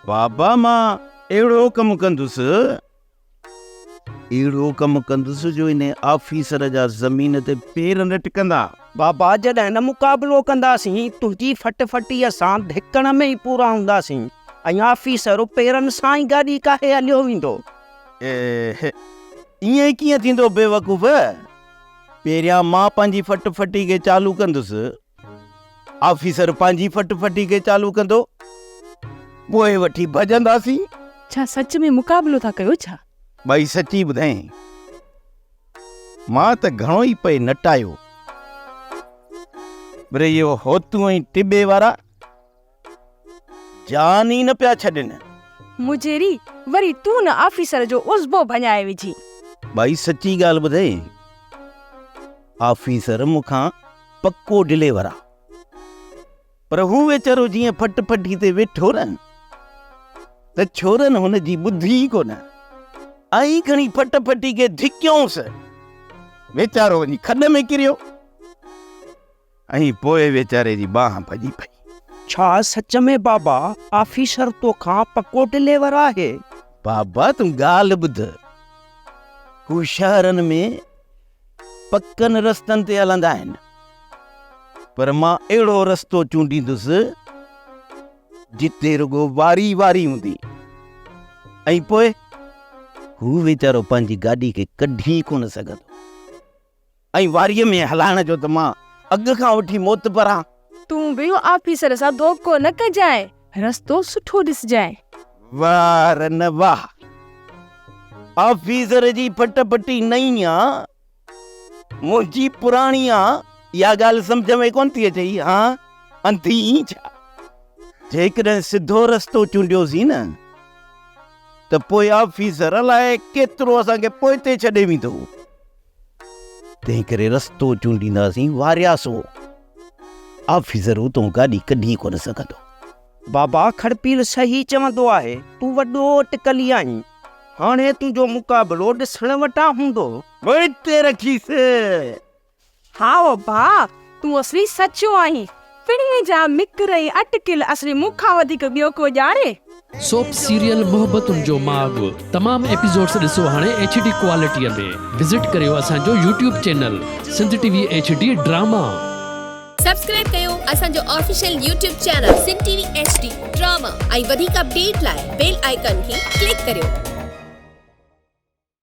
بابا مان اهڙو ڪم ڪندس، اهڙو ڪم ڪندس جو انهي آفيسر جا زمين تي پير نه ٽڪندا. بابا جڏهن نه مقابلو ڪنداسين، تنهنجي ڦٽ ڦٽيء سان ڌڪڻ ۾ ئي پورا هونداسين ۽ آفيسر پيرن سان ئي گاڏي ڪاهي هليو ويندو. ائين ڪيئن ٿيندو بيوقوف! پهريان مان پنهنجي ڦٽ ڦٽي کي چالو ڪندس، آفيسر پنهنجي ڦٽ ڦٽي کي چالو ڪندو، پوء وٺي ڀڄنداسين. ڇا سچ ۾ مقابلو ٿا ڪيو ڇا؟ ڀائي سچي ٻڌائين، مان ته گهڻو ئي پئي نٽايو، پر اهو هوتون ۽ ٽٻي وارا جان ئي نه پيا ڇڏين. مجيري، وري تون نه آفيسر جو عضبو ڀڃائي وجهين. ڀائي سچي ڳالهه ٻڌئي، آفيسر مون کان پڪو ڊليور آ، پر هو ويچارو جيئن ڦٽ ڦٽي تي ويٺو نه ته ڇورن هن جي ٻڌي ئي ڪونه. ائين کڻي ڦٽ ڦٽي کي ڌڪيونس، ويچارو وڃي کڏ ۾ ڪريو. ۽ پوء ويچاري جي ٻانهن ڀڄي پئي. ڇا سچ ۾ بابا آفيسر توکان پڪو ڊليور آهي؟ بابا تون ڳالهه ٻڌ، هو شهرن ۾ پڪن رستن تي هلندا آهن، پر مان اهڙو رستو چونڊيندس جتي رڳو واري واري هوندي ۽ پوء هو ويچارو پنهنجي گاڏي کي ڪڍي ئي ڪونه سگهندو. ۽ واريء ۾ هلائڻ جو ته مان اڳ کان وٺي معتبر آن. تون به آفيسر سان ڌوڪو نه ڪجانء، رستو سٺو ڏسجانء. واهه رن واهه! آفيسر جي ڦٽ ڦٽي نئين آ، منهنجي پراڻي آ، اها ڳالهه سمجهه ۾ ڪونه ٿي اچئي، هان؟ انڌي اين ڇا؟ جيڪڏهن سڌو رستو چونڊيوسين نه ته پوء آفيسر الائي ڪيترو اسان کي پوئتي ڇڏي ويندو. تنهن ڪري رستو چونڊينداسين وارياسو. آفيسر اتون گاڏي ڪڍي ڪونه سگهندو. بابا کڙپيل صحيح چوندو آهي، تون وڏو اٽڪلي آهين. هاڻي تنهنجو مقابلو ڏسڻ وٽان هوندو. پوئتي رکيس. هائو ڀاء، تون اصلي سچو آهين. پڻهين جا مڪر ۽ اٽڪل اصلي مون کان وڌيڪ ٻيو ڪو ڄاڻي. سوپ سيريل محبتن جو ماڳ تمام ايپيسوڊس ڏسو هاڻي ايڇ ڊي ڪوالٽيء ۾ وزٽ ڪريو اسان جو YouTube channel Sindh T V H D drama. Subscribe ڪيو اسان جو official YouTube channel Sindh T V H D drama ۽ وڌيڪ اپڊيٽ لاء بيل آئيڪان کي ڪلڪ ڪريو.